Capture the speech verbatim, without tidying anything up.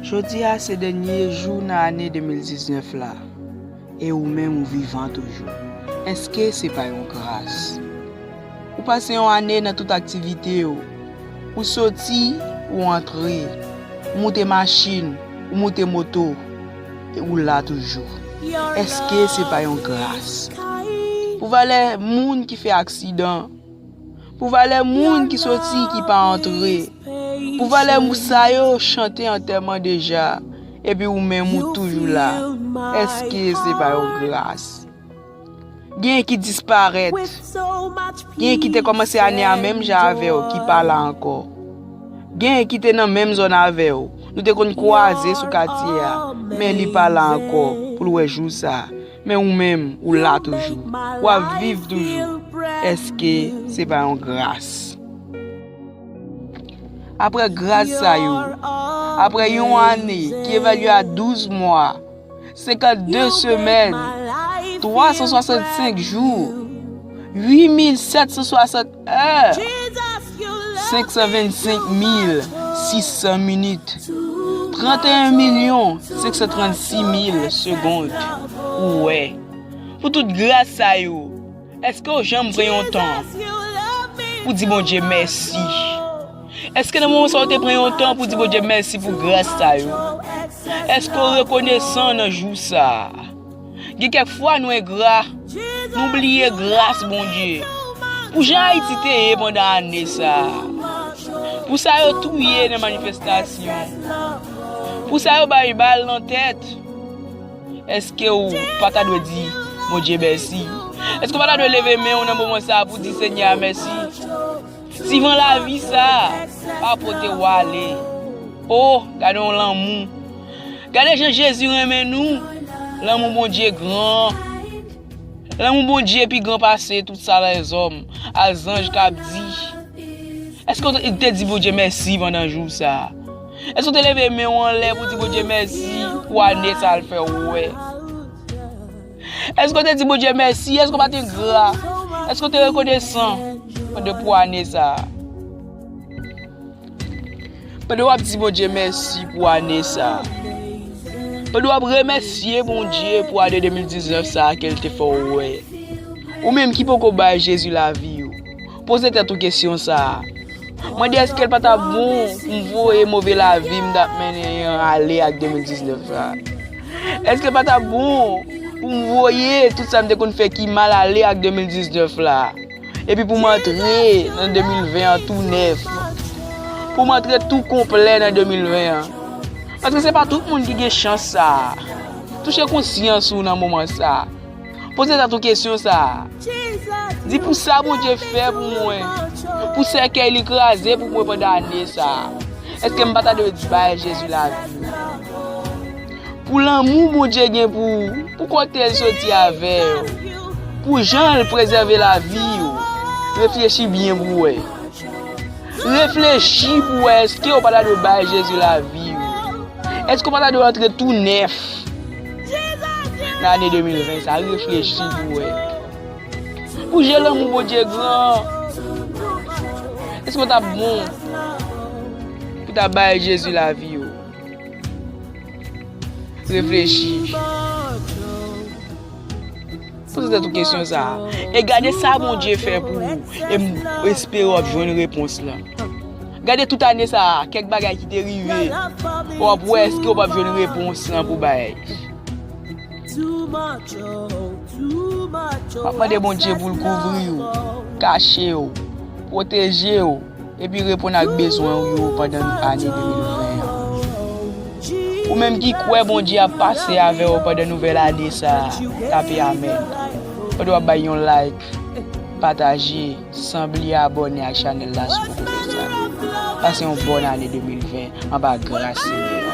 Jodi a se dènye jou nan ane de mil diznèf la, e ou menm ou vivan toujou. Èske se pa yon gras? Ou pase yon ane nan tout aktivite w. Ou soti, ou antre. Ou moute machin, ou moute moto, e ou la toujou. Èske se pa yon gras? Pou valè moun ki fè aksidan, pou valè moun ki soti, ki pa antre, pou valè mou sa yo chante antèman deja, epi ou menm ou toujou la. Èske se pa yon gras? Gen ki disparèt. Gen ki te kòmanse ane a menm jan avè w, ki pa la ankò. Gen ki te nan menm zòn avè w. Nou te konn kwaze sou katye a, men li pa la ankò pou l wè jou sa. Men ou menm, ou la toujou. W ap viv toujou. Èske se pa yon gras? Apre gras sa yo, apre yon ane ki evalye a douz mwa, senkannde semèn, twa san swasannsenk jou, uit mil sèt san swasant è, senk san vennsenk mil sis san minit, tranteyen milyon senk san trannsis mil segond, ou wè. Pou tout gras sa yo, èske w janm pran yon tan pou di Bondye mèsi? Èske nan moman sa w te pran yon tan pou di Bondye mèsi pou gras sa yo? Èske w rekonesan nan jou sa a? Gen kèk fwa nou engra, nou bliye gras Bondye. Pou jan Ayiti te ye pandan ane sa a, pou sa yo touye nan manifestasyon, pou sa yo bay bal nan tèt, èske w pa ta dwe di Bondye mèsi? Èske w pa ta dwe leve men w nan moman sa a pou di Senyè a mèsi? Sivan lavi sa a pa pote w ale. O, gade yon lanmou! Gade jan Jezi renmen nou! Lanmou Bondye gran! Lanmou Bondye pi gran pase tout sa lèzòm a zanj ka di. Èske w te di Bondye mèsi pandan jou sa a? Èske w te leve men w anlè pou di Bondye mèsi pou ane sa a l fè w wè? Èske w te di Bondye mèsi? Èske w pa t engra? Èske w te rekonesan pandan pou ane sa a? Pandan w ap di Bondye mèsi pou ane sa a, pandan w ap remèsye Bondye pou ane de mil diznèf sa a ke l te fè w wè, ou menm ki poko bay Jezi lavi w, poze tèt ou kesyon sa a. Mande èske l pa t ap bon pou m voye move lavi m t ap mennen an ale ak de mil diznèf la? Èske l pa t ap bon pou m voye tout sa m te konn fè ki mal ale ak de mil diznèf la? Epi pou m antre nan de mil ven an tou nèf. Pou m antre tou konplè nan de mil ven an. Paske se pa tout moun ki gen chans sa a. Touche konsyans ou nan moman sa a. Poze tèt ou kesyon sa a. Di pou sa Bondye fè pou mwen. Pou sèkèy li kraze pou mwen pandan ane sa a. Èske m pa ta dwe bay Jezi lavi m? Pou lanmou Bondye gen pou ou, pou kote l soti avè w, pou jan l prezève lavi w, reflechi byen pou w wè. Reflechi pou w wè èske w pa ta dwe bay Jezi lavi w. Èske w pa ta dwe antre tou nèf nan ane de mil ven sa? Reflechi pou w wè. Pou jan lanmou Bondye gran, èske w t ap bon pou w ta bay Jezi lavi w? Reflechi. Poze tèt ou kesyon sa a. E gade sa Bondye fè pou ou. E m espere w ap jwenn repons lan. Gade tout ane sa a, kèk bagay ki te rive. W ap wè èske w p ap jwenn repons lan pou bay. M ap mande Bondye pou l kouvri w, kache w, pwoteje w, epi reponn ak bezwen w yo pandan ane de mil ven an. Ou menm ki kwè Bondye ap pase avè w pandan nouvèl ane sa a, tape amèn. Pandan w ap bay yon like, pataje, san bliye abòne ak chanèl la si w poko fè sa. Pase yon bòn ane de mil ven anba gras Senyè a.